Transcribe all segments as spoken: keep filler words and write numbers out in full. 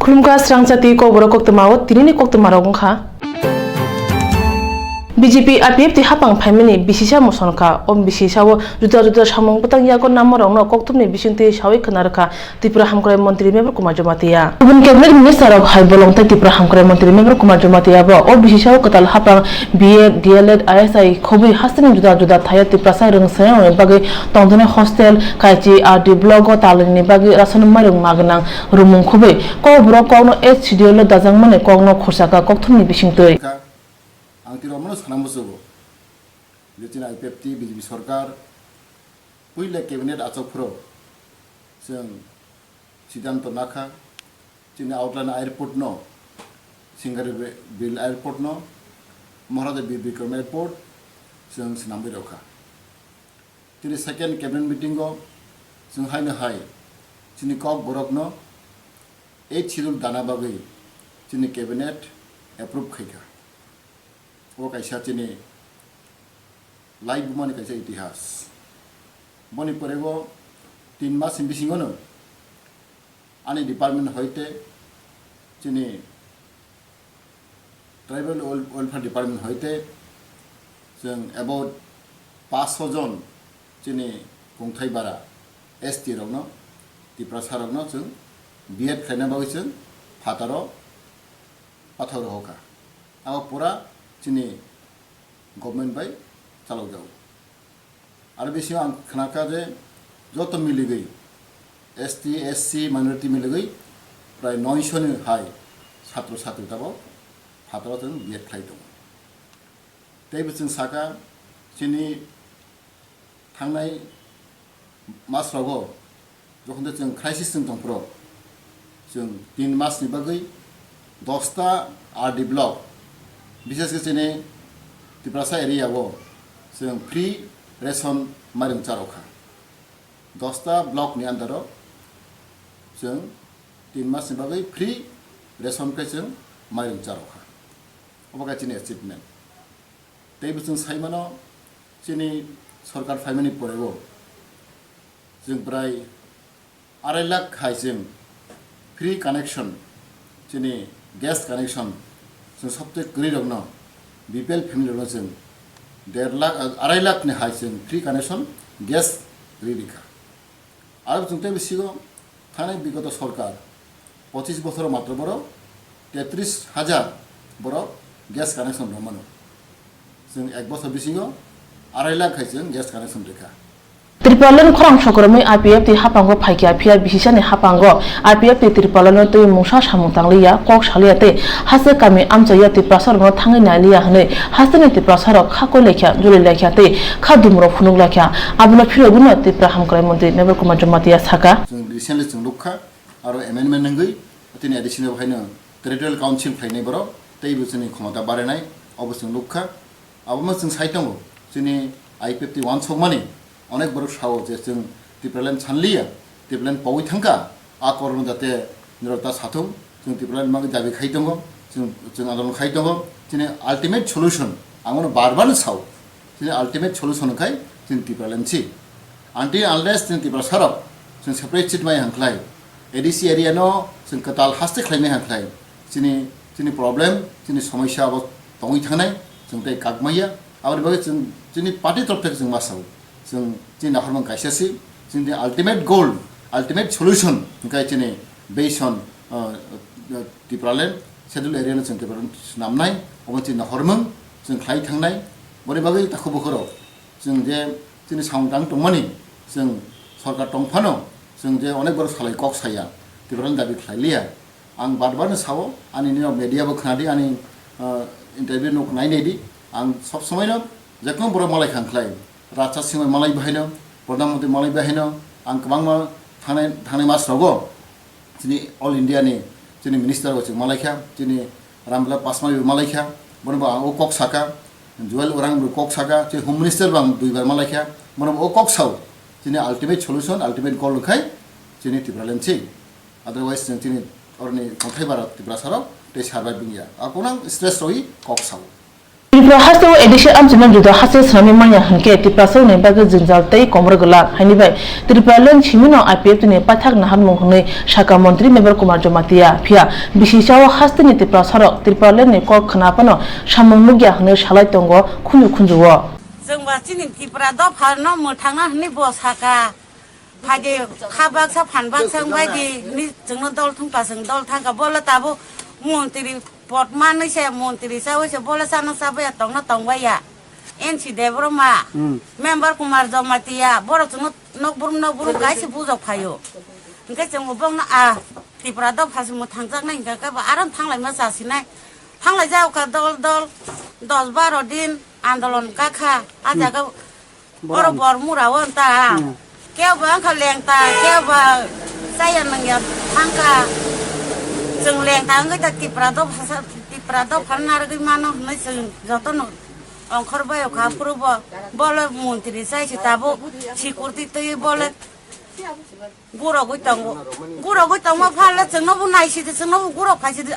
Khulumkha srangchati kokborok koktwma o tinini koktwma rok wngkha. B J P I P F T hapang phaimani bisisa moson kha. O bisisa o juda juda samung bwtang yago namo rokno kokthumni bisingtwi sawi khwna rwkha Tripura Hamkrai Montri Mevar Kumar Jamatia. Kubun Cabinet Minister rok hai bolong tei Tripura Hamkrai Montri Mevar Kumar Jamatia bo o bisisa o kwtal hapang B Ed, D L Ed, I S I khobwi hasteni juda juda thaio Tiprasa rwngsani bagwi tongthoknai hostel, kaichi R D block o talwini bagwi rason mairung magnang rwmung khobwi kokborok kokno eighth schedule o dajakmani kokno khursa kha kokthumni bisingtwi. Ang twi romano sana muchugo je chini I P F T B J P sorkar puila cabinet achok phuru chwng siddhanto nakha chini outline airport no, Singari Bil airport no, Maharaja Bir Bikram airport chwng swnamwi rwkha. Chini second cabinet meeting o chwng haino hai chini kok borok no eighth schedule dana bagwi chini cabinet approve khaikha. O kaisa chini laibumani kaisa itihas. Boni pore o tin mas ni bisingo no ani department hoite chini Tribal Wel-, Welfare Department hoite chwng about paanch sho jon chini kungthai bara S T rokno, Tiprasa rokno chwng B Ed khlaina bagwi chwng phataro pathor rohorkha. Abo pura chini government bai chalokjago. Aro bisingo ang khnakha je joto miligwi S T, S C, minority miligwi prai noisho ni hai satro satri tabok phataro chwng B Ed khlai tongo. Tei bo chwng saka chini thangnai mas rogo jokhon de chwng crisis chwng tongphuru chwng tin mas ni bagwi dosta R D block, bishesh khe chini Tiprasa area o chwng free ration mairung charokha. Dosta block ni under o chwng tin mas ni bagwi free ration khe chwng mairung charokha. Obo khe chini achievement. Tei bo chwng sai mano, chini sorkar phaimani pore o chwng prai arai lakh hai chwng free connection, chini gas connection chwng sobte kwrwi rokno, B P L family rokno chwng der lakh, arai lakh ni hai chwng free connection gas rwi rikha. Aro chwng tei bisingo thanai bigoto sorkar pochis bochoro matro borok tetris hajar borok gas connection rwmano. Chwng ek bochor bisingo arai lakh hai chwng gas connection rikha. Tripuraland khorang sokromwi I P F T hapango phaikha, phiya bisisani hapango I P F T Tripuralandno twi mungsa samung tangliya, kok saliya tei haste kami amchaiya Tiprasarokno thangwi nailiya hwnwi hasteni Tiprasarok kha koi laikha, juli laikha tei kha dumrok phunuk laikha. Abono phirogwino Tripura Hamkrai Montri Mevar Kumar Jamatia saka. Chwng recently chwng nukha, aro amendment wngwi tini additional haino territorial council khlainai borok tei bo chini khomota barinai, obo chwng nukha. Abono chwng sai tongo, chini I P F T uansukmani onek borok sao je chwng Tipraland sanliya, Tipraland pogwi thangkha, a korno jate norok ta sathung, chwng Tipraland magi dabi khai tongo, chwng, chwng andolon khai tongo, chini ultimate solution, ang bono bar bar sao, chini ultimate solution wngkhai chini Tipraland si. Until unless chini Tiprasarok chwng separate state mai hangkhlai, A D C area no chwng kwtal haste khlaimai hangkhlai, chini, chini problem, chini somosya abo tongwi thangnai, chwng tei kakmaya. Aboni bagwi chwng chini party torop thai chwng ma sao, chwng chini naharmung kaisa si, chini ultimate goal, ultimate solution hwnkhe chini based on, uh, uh, Tipraland, schedule area no chwng Tipraland swnamnai, obo chini naharmung chwng khlai thangnai. Boni bagwi takhuk bukhurok chwng je chini samung tang tongmani, chwng sorkar tong phano chwng je onek borok salai kok saya, Tipraland dabi khlai liya. Ang bar bar no sao, ani nini media bo khna di, ani, ah, interview no nai nai di. Ang sob somoi no jekno borok malai kha khlai, Rajnath Singh malai bahai no, Pradhan Mantri malai bahai no, ang kwbangma thangnai, thangnai mas rogo chini All India ni chini minister bo chwng malai kha, chini Ramvilas Paswan bo malai kha, bono bo ang o kok saka, Jual Orang bo kok saka, chini Home Minister bo ang dui bar malai kha, bono bo o kok sao, chini ultimate solution, ultimate goal khai chini Tipraland si. Otherwise, chwng chini oroni tongthai bara Tiprasarok tei survive wngya. A kunang stress rwi kok sao. Tripura hasteo A D C amchaini juda haste swnamwi manya hwnkhe Tiprasarokni bagwi jwngjal tei komor gwlak. Haini bai Tipraland simino I P F T ni paithak naharmung hwnwi sakha Montri Mevar Kumar Jamatia. Phiya bisi chao hasteni Tiprasarok Tipralandni kok khna phano samung nukya hwnwi salai tongo khunju khunju-o. Chwng ba chini Tipra dophano mwthangna hwnwi bo sakha. Phaidi kha baksa phan baksa wngbaidi hwnwi chwngno dol thwngkha, chwng dol thangkha. Bole tabuk montri pot manwi se montri chaui se bole chano chabaiya tongno tongbaiya. N C Debbarma, Hmm. Member Kumar Jamatia, borok chwngno nokbrum nokbrum kaisa bujok phaio. Hwnkhe chwng bo bongno a Tipra dopha se mwthangjaknai hwnkhe khe bo aro thanglaima chasinai. Thanglai jao kha dol dol dos baro din andolon kakha. A Hmm. jaga Bor oro am- bor mura o ta. Hmm. Kebo wngkha lengta, kebo chaya nangya thangkha. Chwng lengta wngwi ta Tipra dopha sa, Tipra dopha narwgwi mano hwnwi chwng jotono ongkhor bai kha phuru bo. Bole montri chai se tabuk security twi bole. Gurogwi tongo. Gurogwi tongma phalno chwngnobo naisidi, chwngnobo gurok phaisidi.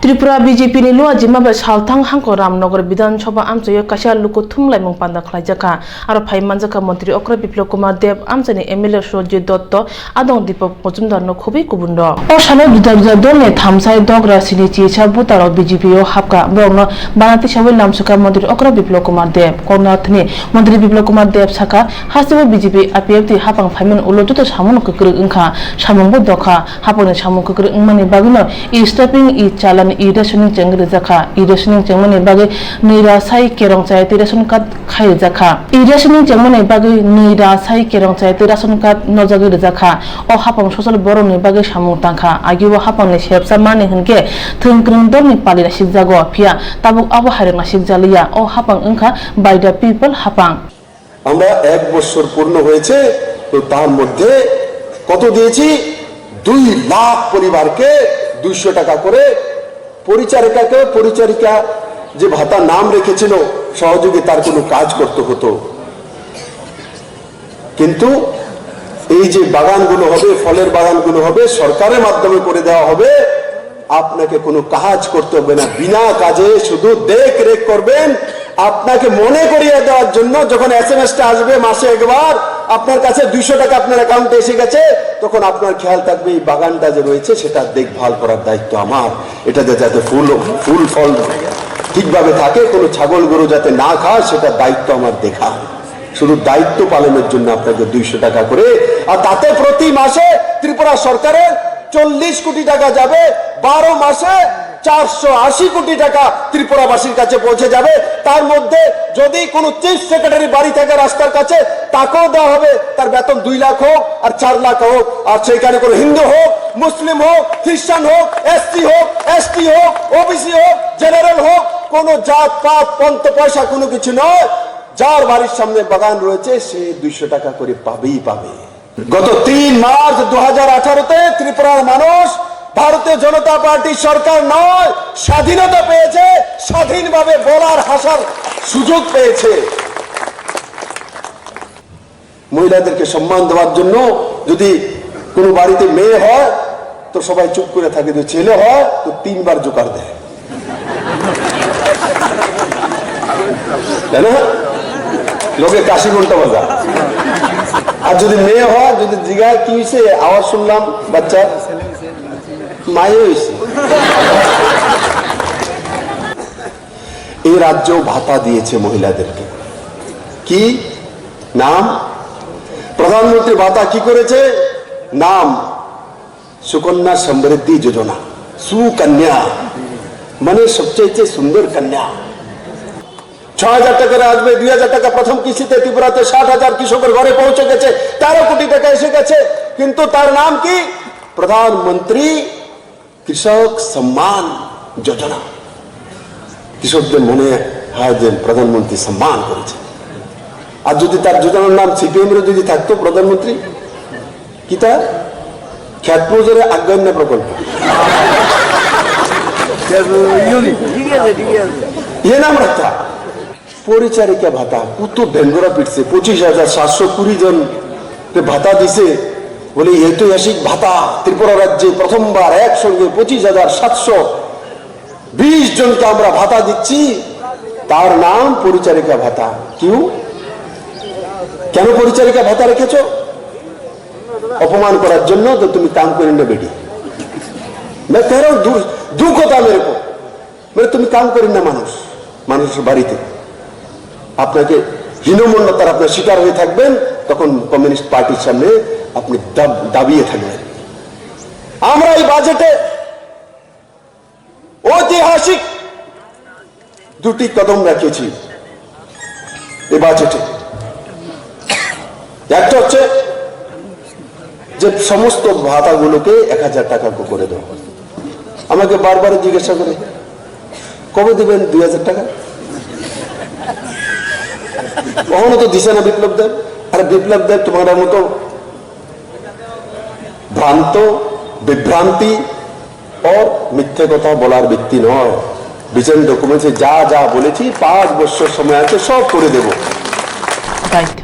Tripura B J P ni luajima bai salthang hangko Ramnagar Bidhan Sabha amchaio kaisa luku thumlaimung panda khlaijakha. Aro phai manjakha Montri Okra Biplab Kumar Deb, amchaini M L A Surjit Dotto, adong Deepak Majumdar no khobwi kubun rok. O salo juda juda dol ni thamsai dogra sini chisa buta rok B J P o hapkha. Borok no bana tisawi lamsokha Montri Okra Biplab Kumar Deb. Koknathni Montri Biplab Kumar Deb sakha, Hasteo B J P I P F T hapang phaimani ulo joto samungo kwkrwi wngkha, samungbo dokha. Hapangni samung kwkrwi wngmani bagwino e-stamping, e-challan, e-rationing chengwi rwjakha. E-rationing chengmani bagwi nwi ra sai kerong chaya tei ration card khai rwjakha. E-rationing chengmani bagwi nwi ra sai kerong chaya tei ration card nojagwi rwjakha. O hapang social borokni bagwi samung tangkha. Agio hapangni sebsa mani hwnkhe thwng kwrwng dolni pali nasikjago, phiya tabuk abo hairok nasikjaliya. O hapang wngkha By the People hapang. আমরা এক বছর পূর্ণ হয়েছে, তো তার মধ্যে কত দিয়েছি? দুই লাখ পরিবারকে দুইশো টাকা করে, পরিচারিকাকে পরিচারিকা যে ভাতা নাম রেখেছিল, সহযোগী, তার কোনো কাজ করতে হতো। কিন্তু এই যে বাগানগুলো হবে, ফলের বাগানগুলো হবে, সরকারের মাধ্যমে করে দেওয়া হবে, আপনাকে কোনো কাজ করতে হবে না, বিনা কাজে শুধু দেখ রেখ করবেন। আপনাকে মনে করিয়ে দেওয়ার জন্য যখন এসএমএসটা আসবে মাসে একবার, আপনার কাছে দুইশো টাকা আপনার অ্যাকাউন্টে এসে গেছে, তখন আপনার খেয়াল থাকবে এই বাগানটা যে রয়েছে সেটার দেখভাল করার দায়িত্ব আমার, এটাতে যাতে ফুল ফুল ফল ঠিকভাবে থাকে, কোনো ছাগল গরু যাতে না খায় সেটার দায়িত্ব আমার দেখা। শুধু দায়িত্ব পালনের জন্য আপনাকে দুইশো টাকা করে, আর তাতে প্রতি মাসে ত্রিপুরা সরকারের চল্লিশ কোটি টাকা যাবে, বারো মাসে চারশো আশি কোটি টাকা ত্রিপুরাবাসীর কাছে পৌঁছে যাবে। তার মধ্যে যদি কোনো চিফ সেক্রেটারি বাড়ি থাকে রাস্তার কাছে, তাকেও দেওয়া হবে, তার বেতন দুই লাখ হোক আর চার লাখ হোক, আর সেখানে কোনো হিন্দু হোক, মুসলিম হোক, খ্রিস্টান হোক, এসসি হোক, এসটি হোক, ওবিসি হোক, জেনারেল হোক, কোনো জাত পাত পন্থ পয়সা কোনো কিছু নয়। যার বাড়ির সামনে বাগান রয়েছে, সে দুইশো টাকা করে পাবেই পাবে। গত তিন মার্চ দু হাজার আঠারোতে ত্রিপুরার মানুষ ভারতীয় জনতা পার্টি সরকার নয়, স্বাধীনতা পেয়েছে, স্বাধীনভাবে বলার হাসার সুযোগ পেয়েছে। মহিলাদেরকে সম্মান দেওয়ার জন্য যদি কোনো বাড়িতে মেয়ে হয়, তো সবাই চুপ করে থাকে, যদি ছেলে হয় তো তিনবার জোকার দেয়, তাই না? লোকে কাশি ঘন্টা বাজা। আর যদি মেয়ে হয়, যদি জিগায় কি হয়েছে, আওয়াজ শুনলাম বাচ্চা, মায়ে হয়েছে। এই রাজ্যও ভাতা দিয়েছে মহিলাদেরকে। কি নাম? প্রধানমন্ত্রী ভাতা কি করেছে? নাম সুকন্যা সমৃদ্ধি যোজনা। সুকন্যা মানে সবচেয়ে সুন্দর কন্যা। ছ হাজার টাকা করে আসবে, দুই হাজার টাকা প্রথম কিস্তিতে ত্রিপুরাতে ষাট হাজার কৃষকের ঘরে পৌঁছে গেছে, তেরো কোটি টাকা এসে গেছে। কিন্তু তার নাম কি? প্রধানমন্ত্রী কৃষক সম্মান যোজনা। কৃষকদের মনে হয় যে প্রধানমন্ত্রী সম্মান করেছে। আর যদি তার যোজনার নাম সিপিএম রে যদি থাকতো প্রধানমন্ত্রী, কিতা? খেত মজুরে আগ্রাহ্য প্রকল্প। ঠিক আছে, ঠিক আছে। ইয়ে নাম রাখতা। পরিচারিকা ভাতা কত ডেঙ্গরা পিটছে, পঁচিশ হাজার সাতশো কুড়ি জনকে ভাতা দিছে। বলে, ঐতিহাসিক ভাতা, ত্রিপুরা রাজ্যে প্রথমবার একসঙ্গে পঁচিশ হাজার সাতশো বিশ জনকে আমরা ভাতা দিচ্ছি। তার নাম পরিচারিকা ভাতা। কিউ? কেন পরিচারিকা ভাতা রেখেছো? অপমান করার জন্য। তো তুমি কাম করি না বেটি। मैं कह रहा हूँ, दू दू কথা मेरे को। মানে, তুমি কাম করি না মানুষ, মানুষের বাড়িতে। আপনাকে হীনমন্যতার আপনার শিকার হয়ে থাকবেন, তখন কমিউনিস্ট পার্টির সামনে আপনি দাব- দাবিয়ে থাকবেন। আমরা এই বাজেটে ঐতিহাসিক দুটি কদম রেখেছি এই বাজেটে। একটা হচ্ছে যে সমস্ত ভাতাগুলোকে এক হাজার টাকা করে দেওয়া। আমাকে বারবার জিজ্ঞাসা করে, "কবে দিবেন দুই হাজার টাকা?" কখনো তো দিছে না বিপ্লব দেব। আরে বিপ্লব দেব তোমার মতো ভ্রান্ত, বিভ্রান্তি और মিথ্যে কথা বলার ব্যক্তি নয়। বিজেন ডকুমেন্টসে যা যা বলেছি, পাঁচ বছর সময় আছে, সব করে দেব। Right.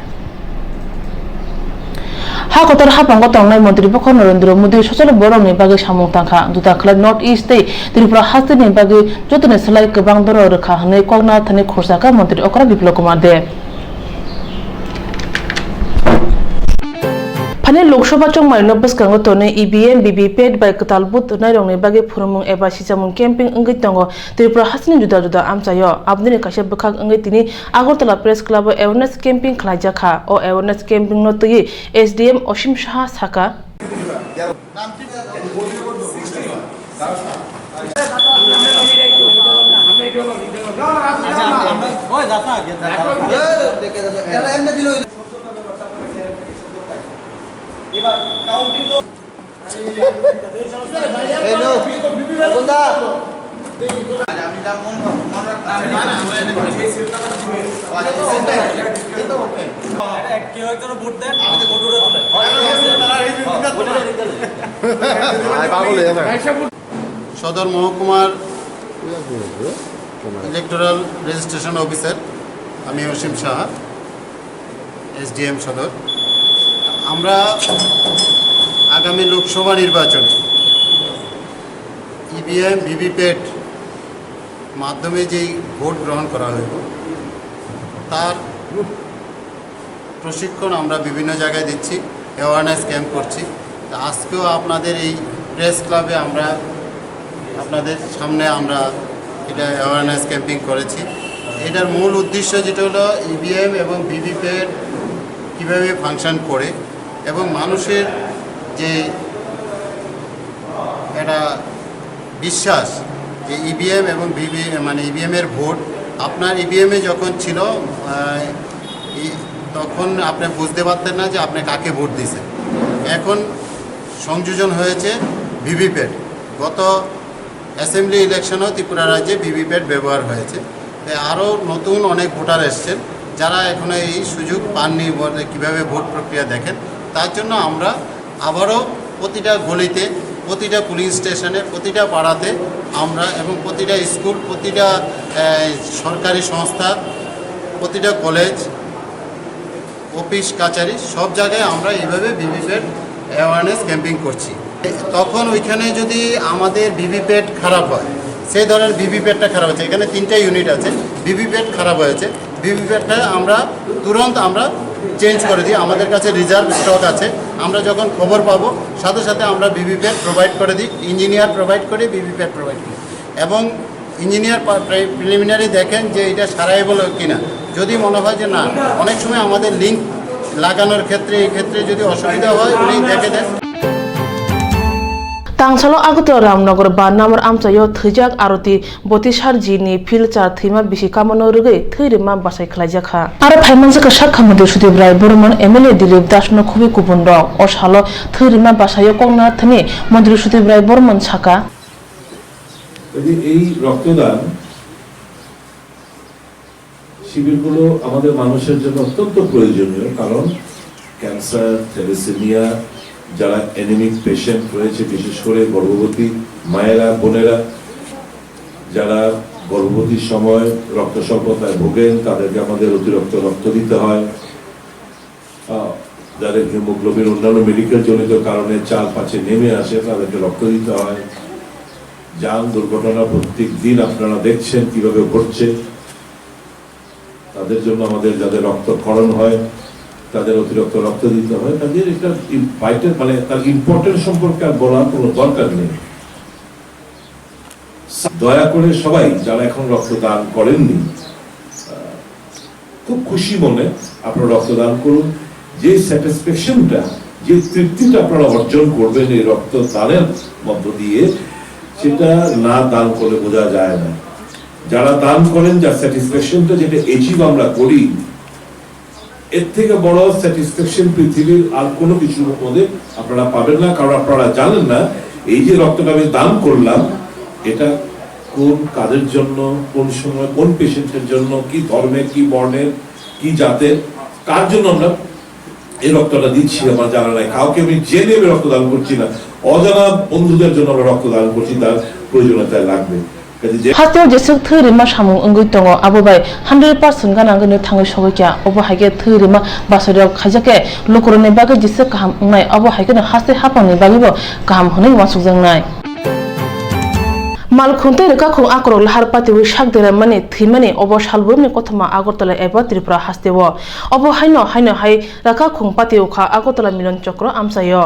Ha kotor hapango tongnai montri bokho Narendra Modi sosolo borokni bagwi samung tangkha. Juda khlai North East tei Tripura hasteni bagwi jotoni slai kwbang doro rwkha hwnwi kokna thani khorsa kha montri okra Biplab Kumar Deb. Phani Lok Sabha chongmarino bwskango tonwi E V M, V V P A T bai kwtal vote rwnairokni bagwi phwrwngmung eba sichamung camping wngwi tongo Tripura hasteni juda juda amchaio. Aboni kaisa bwkhak wngwi tini Agartala Press Club o awareness camping khlaijak kha. O awareness camping no twiwi S D M Osim Saha sakha. সদর মহকুমার electoral registration officer আমি অসীম সাহা, এসডিএম সদর। আমরা আগামী লোকসভা নির্বাচনে EVM, VVPAT মাধ্যমে যেই ভোট গ্রহণ করা হইব, তার প্রশিক্ষণ আমরা বিভিন্ন জায়গায় দিচ্ছি, অ্যাওয়ারনেস ক্যাম্প করছি। তো আজকেও আপনাদের এই প্রেস ক্লাবে আমরা আপনাদের সামনে আমরা এটা অ্যাওয়ারনেস ক্যাম্পিং করেছি। এটার মূল উদ্দেশ্য যেটা হলো ইভিএম এবং ভিভিপ্যাট কীভাবে ফাংশন করে এবং মানুষের যে একটা বিশ্বাস যে ইভিএম এবং ভিভি, মানে ইভিএম এর ভোট, আপনার ইভিএম এ যখন ছিল, আহ, ই-, তখন আপনি বুঝতে পারতেন না যে আপনি কাকে ভোট দিয়েছেন। এখন সংযোজন হয়েছে ভিভিপ্যাট। গত অ্যাসেম্বলি ইলেকশনেও ত্রিপুরা রাজ্যে ভিভিপ্যাট ব্যবহার হয়েছে। তাই আরও নতুন অনেক ভোটার এসছেন, যারা এখনো এই সুযোগ পাননি, বলে কীভাবে ভোট প্রক্রিয়া দেখেন। তার জন্য আমরা আবারও প্রতিটা গলিতে, প্রতিটা পুলিং স্টেশনে, প্রতিটা পাড়াতে আমরা এবং প্রতিটা স্কুল, প্রতিটা, এ, সরকারি সংস্থা, প্রতিটা কলেজ, অফিস কাচারি, সব জায়গায় আমরা এইভাবে ভিভিপ্যাট অ্যাওয়ারনেস ক্যাম্পিং করছি। তখন ওইখানে যদি আমাদের ভিভিপ্যাট খারাপ হয়, সেই ধরনের ভিভিপ্যাটটা খারাপ হয়েছে, এখানে তিনটা ইউনিট আছে, ভিভিপ্যাট খারাপ হয়েছে, ভিভিপ্যাটটা আমরা তুরন্ত আমরা চেঞ্জ করে দিই। আমাদের কাছে রিজার্ভ স্টক আছে, আমরা যখন খবর পাবো সাথে সাথে আমরা ভিভিপ্যাট প্রোভাইড করে দিই, ইঞ্জিনিয়ার প্রোভাইড করি, ভিভিপ্যাট প্রোভাইড করি। এবং ইঞ্জিনিয়ার প্রিলিমিনারি দেখেন যে এটা সারাইবল কিনা। যদি মনে হয় যে না, অনেক সময় আমাদের লিংক লাগানোর ক্ষেত্রে, এই ক্ষেত্রে যদি অসুবিধা হয়, উনি দেখে দেন। Tangsalo Agartala Ramnagar ba number amchaio thwijak Aroti Botisarji ni phil char thwima bisi kamono rwgwi thwi rwma bachai khlaijak kha. Aro phaimanjakha sakha Montri Sudip Rai Bormon, M L A Dilip Das no khubui kubun rok. O salo thwi rwma bachaio kokna thani Montri Sudip Rai Bormon sakha. এই রক্তদান শিবিরগুলো আমাদের মানুষের জন্য অত্যন্ত প্রয়োজনীয়, কারণ cancer, thalassaemia, যারা অ্যানিমিক পেশেন্ট রয়েছে, বিশেষ করে গর্ভবতী মায়েরা, বোনেরা, যারা গর্ভবতীর সময় রক্ত স্বল্পতায় ভোগেন, তাদেরকে আমাদের অতিরিক্ত রক্ত দিতে হয়। আহ, যাদের হিমোগ্লোবিন অন্যান্য মেডিকেল জনিত কারণে চার পাঁচে নেমে আসে, তাদেরকে রক্ত দিতে হয়। যান দুর্ঘটনা প্রত্যেক দিন আপনারা দেখছেন কিভাবে ঘটছে। তাদের জন্য আমাদের যাদের রক্তক্ষরণ হয়, তাদের অতিরিক্ত রক্ত দিতে হয়, তাদের এটা ভাইটাল, মানে, তার ইম্পর্টেন্স সম্পর্কে আর বলার কোনো দরকার নেই। দয়া করে সবাই যারা এখন রক্তদান করেননি, আহ, খুব খুশি মনে আপনারা রক্তদান করুন। যে স্যাটিসফ্যাকশনটা, যে তৃপ্তিটা আপনারা অর্জন করবেন এই রক্তদানের মধ্য দিয়ে, সেটা না দান করলে বোঝা যায় না। যারা দান করেন, যার স্যাটিসফ্যাকশনটা, যেটা অ্যাচিভ আমরা করি, এর থেকে বড় স্যাটিসফ্যাকশন পৃথিবীর আর কোনো কিছুর মধ্যে আপনারা পাবেন না। কারণ আপনারা জানেন না এই যে রক্তটা আমি দান করলাম, এটা কোন কাজের জন্য, কোন সময়, কোন পেশেন্টের জন্য, কি ধর্মের, কি বর্ণের, কি জাতের, কার জন্য আমরা এই রক্তটা দিচ্ছি আমার জানা নাই। কাউকে আমি জেনে আমি রক্তদান করছি না, অজানা বন্ধুদের জন্য আমরা রক্তদান করছি, তার প্রয়োজনীয়তায় লাগবে। Hasteo jeswk thwi rima samung wngwi tongo, abo bai hundred percent gana wngwi thangwi sogwi kha. Obo hai khe thwi rima basairok khaijak khe lukurokni bagwi jeswk kaham wngnai, abo hai kheno haste haphangni bagwibo kaham hwnwi uansukjaknai. Malkhung tei rwkakhung akorok lahar patiwi sak deramani thwimani obo salbumni kothoma Agartala eba Tripura hasteo. Obo haino haino hai Rwkakhung pati ukha Agartala Milan Chokro amchaio.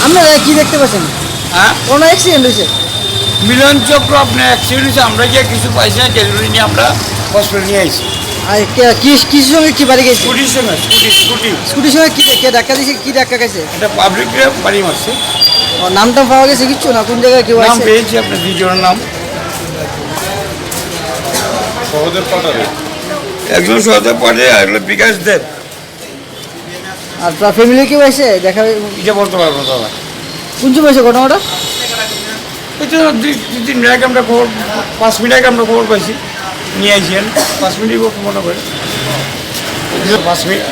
আপনারা কি দেখতে পাচ্ছেন? হ্যাঁ? কোনো অ্যাক্সিডেন্ট হয়েছে? মিলন চক্র আপনার অ্যাক্সিডেন্ট হয়েছে, আমরা গিয়ে কিছু পাইছি না, ক্যাজুয়ালিটি নিয়ে আমরা হসপিটাল নিয়ে আইছি। আর কে-, কি, কিসের সঙ্গে কি বাড়ি গেছে? স্কুটির সঙ্গে, স্কুটি, স্কুটি। স্কুটির সঙ্গে কি, কে ধাক্কা দিয়েছে, কি ধাক্কা খাইছে? এটা পাবলিকরা বাড়ি মারছে। ও, নামটা পাওয়া গেছে কিচ্ছু না, কোন জায়গায় কেউ নাম আছে? পেয়েছি আপনার দুইজনের নাম। সহদেব পাটারি। একজন সহদেব পাটারি, আর হলো বিকাশ দেব। আর তার ফ্যামিলি কেউ আছে? দেখা হয়? এটা বলতে পারবো না দাদা। কোন সময় হয়েছে ঘটনাটা? এই তো দুই, দুই তিন মিনিট আগে আমরা খবর, পাঁচ মিনিট আগে আমরা খবর পাইছি, নিয়ে আইছি আমি। পাঁচ মিনিট মনে করে। এই তো পাঁচ minute.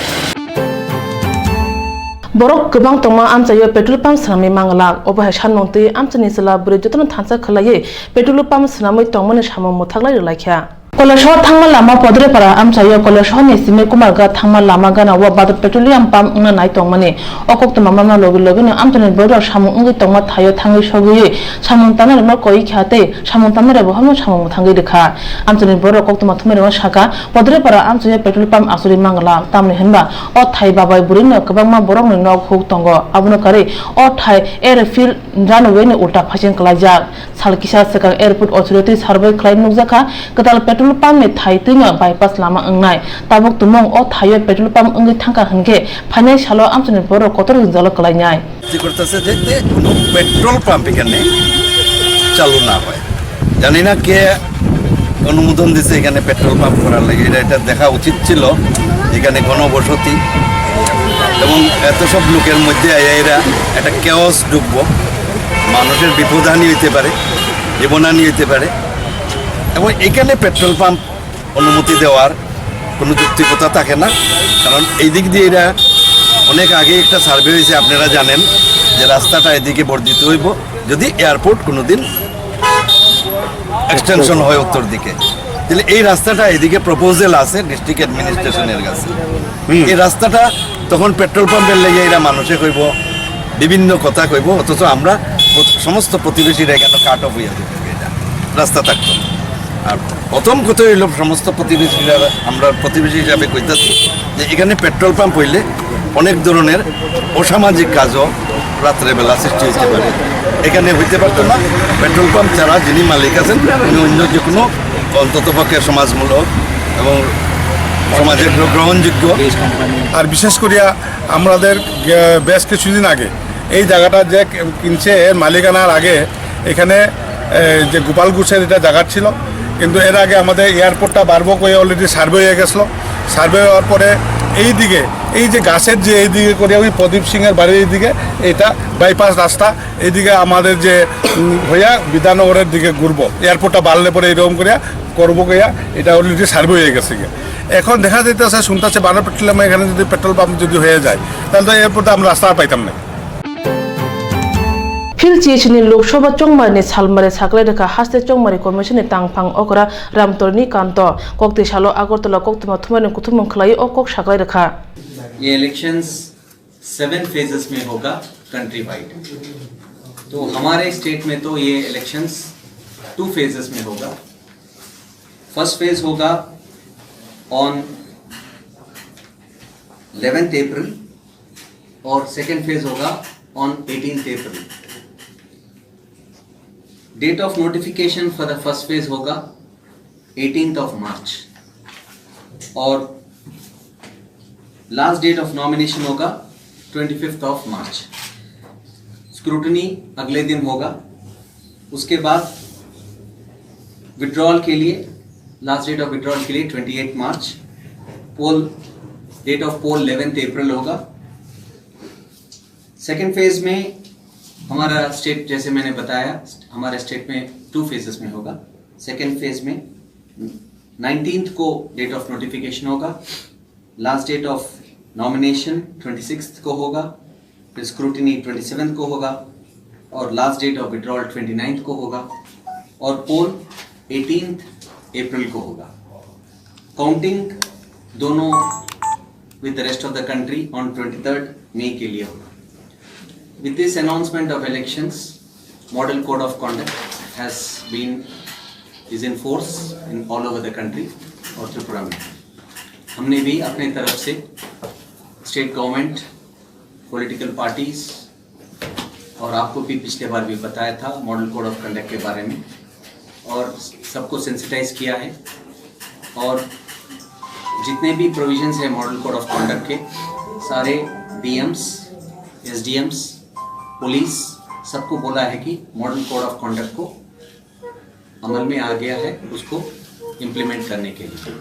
Borok kwbang tongma amchaio petrol pump swnamwi manglak. Obo hai sanmung twi amchaini chwla bwrwi jotono thansa khwlaiwi petrol pump swnamwi tongmani samung mwthaklai rwlaikha. Koilasohor thangma lama Podrepara amchaio Koilasohorni Simir Kumar ga thangma lama gana o Bharat Petroleum pump wngna nai tongmani. O koktwma mamna logi logino amchaini borok samung wngwi tongma thaio thangwi sogwi samung tanna rwma koi kha tei samung tanna rwbo hwnwi samung mwthangwi rwkha. Amchaini borok koktwma thumwi rwma sakha, Podrepara amchaio petrol pump asuri mangla, tamni hwnba o thai babai bwrwino kwbangma borokni nok huk tongo, abono karwi o thai airfield runway ni ulta phaising kwlaijak. Sal kisa swkang Airport Authority survey khlai nukjakha, kwtal petrol pump ni thai twino bypass lama wngnai. Tabuk tumung o thaio petrol pump wngwi thangkha hwnkhe phainai salo amchaini borok kotor jwngjalo kwlainai. করতেছে যাতে কোনো petrol pump এখানে চালু না হয়। জানি না কে অনুমোদন দিছে এখানে পেট্রোল পাম্প করার লাগি। এটা, এটা দেখা উচিত ছিল, এখানে ঘনবসতি এবং এত সব লোকের মধ্যে এরা একটা কেওস ঢুকবো, মানুষের বিপদহানি হইতে পারে, জীবনহানি হইতে পারে। এবং এখানে পেট্রোল পাম্প অনুমতি দেওয়ার কোনো যৌক্তিকতা থাকে না, কারণ এই দিক দিয়ে এরা অনেক আগে একটা সার্ভে হয়েছে, আপনারা জানেন যে রাস্তাটা এদিকে বর্ধিত হইব যদি এয়ারপোর্ট কোনোদিন এক্সটেনশন হয় উত্তর দিকে, তাহলে এই রাস্তাটা এদিকে প্রপোজাল আছে ডিস্ট্রিক্ট অ্যাডমিনিস্ট্রেশনের কাছে। হুম। এই রাস্তাটা তখন পেট্রোল পাম্পের লেগে এরা মানুষে কইব, বিভিন্ন কথা কইব, অথচ আমরা প্রত-, সমস্ত প্রতিবেশীরা এখানে কাট অফ হয়ে যাবে এটা, রাস্তা থাকতো। আর প্রথম কথা হইল, সমস্ত প্রতিবেশীরা, আমরা প্রতিবেশী হিসাবে কইতাছি যে এখানে পেট্রোল পাম্প হইলে অনেক ধরনের অসামাজিক কাজও রাত্রেবেলা সৃষ্টি হইতে পারে। এখানে হইতে পারতো না। পেট্রোল পাম্প ছাড়া যিনি মালিক আছেন, উনি অন্য যে কোনো, অন্তত পক্ষে সমাজমূলক এবং সমাজে গ্র-, গ্রহণযোগ্য। আর বিশেষ করিয়া আমাদের গে-, বেশ কিছুদিন আগে এই জায়গাটা যে কিনছে, এর মালিকানার আগে এখানে, এ, যে গোপাল ঘোষের এটা জায়গা ছিল, কিন্তু এর আগে আমাদের এয়ারপোর্টটা বারবক হয়ে অলরেডি সার্ভে হয়ে গেছিলো। সার্ভে হওয়ার পরে এই দিকে, এই যে গাছের যে এই দিকে করে ওই প্রদীপ সিংয়ের বাড়ির এই দিকে, এটা বাইপাস রাস্তা, এইদিকে আমাদের যে, উম, হইয়া বিধাননগরের দিকে ঘুরবো, এয়ারপোর্টটা বাড়লে পরে এরকম করে করবো গিয়া, এটা অলরেডি সার্ভে হয়ে গেছে গিয়া। এখন দেখা যাইতেছে, শুনতেছে বারো পেট্রোলিয়াম এখানে যদি পেট্রোল পাম্প যদি হয়ে যায়, তাহলে তো এরপর তো আমরা রাস্তা আর পাইতাম না। Phil chini Lok Sabha chongmari ni salmari saklai rwkha haste chongmari commission ni tangphang okra Ramtorni Kanto. Kokti salo Agartala koktwma thumani kuthumung khlai o kok saklai rwkha. ये इलेक्शंस सेवन फेजेस में होगा country wide. तो हमारे स्टेट में तो ये elections to phases में होगा। फर्स्ट फेज होगा ऑन इलेवेंथ अप्रैल और सेकंड फेज होगा on eighteenth April. Date of notification for the first phase होगा एटीन्थ ऑफ मार्च और लास्ट डेट ऑफ नॉमिनेशन होगा twenty fifth of March. Scrutiny अगले दिन होगा। उसके बाद विड्रॉल के लिए, लास्ट डेट ऑफ विड्रॉल के लिए twenty eight March. Poll, date of poll eleventh April होगा। सेकेंड फेज में हमारा स्टेट, जैसे मैंने बताया, हमारे स्टेट में टू फेजेस में होगा। सेकेंड फेज में नाइनटीन्थ को डेट ऑफ नोटिफिकेशन होगा। Last date of nomination twenty sixth को होगा, फिर स्क्रूटिनी ट्वेंटी सेवन्थ को होगा और last date of withdrawal twenty ninth को होगा और पोल एटीन्थ अप्रैल को होगा। काउंटिंग दोनों with the rest of the country on twenty third May के लिए होगा। With this announcement of elections, model code of conduct has been, is in force in all over the country और त्रिपुरा में। हमने भी अपने तरफ से स्टेट गवर्नमेंट, पॉलिटिकल पार्टीज और आपको भी पिछले बार भी बताया था मॉडल कोड ऑफ कंडक्ट के बारे में और सबको सेंसिटाइज किया है। और जितने भी प्रोविजंस हैं मॉडल कोड ऑफ कंडक्ट के, सारे डीएम्स, एसडीएम्स, पुलिस, सबको बोला है कि मॉडल कोड ऑफ कंडक्ट को अमल में आ गया है, उसको इम्प्लीमेंट करने के लिए।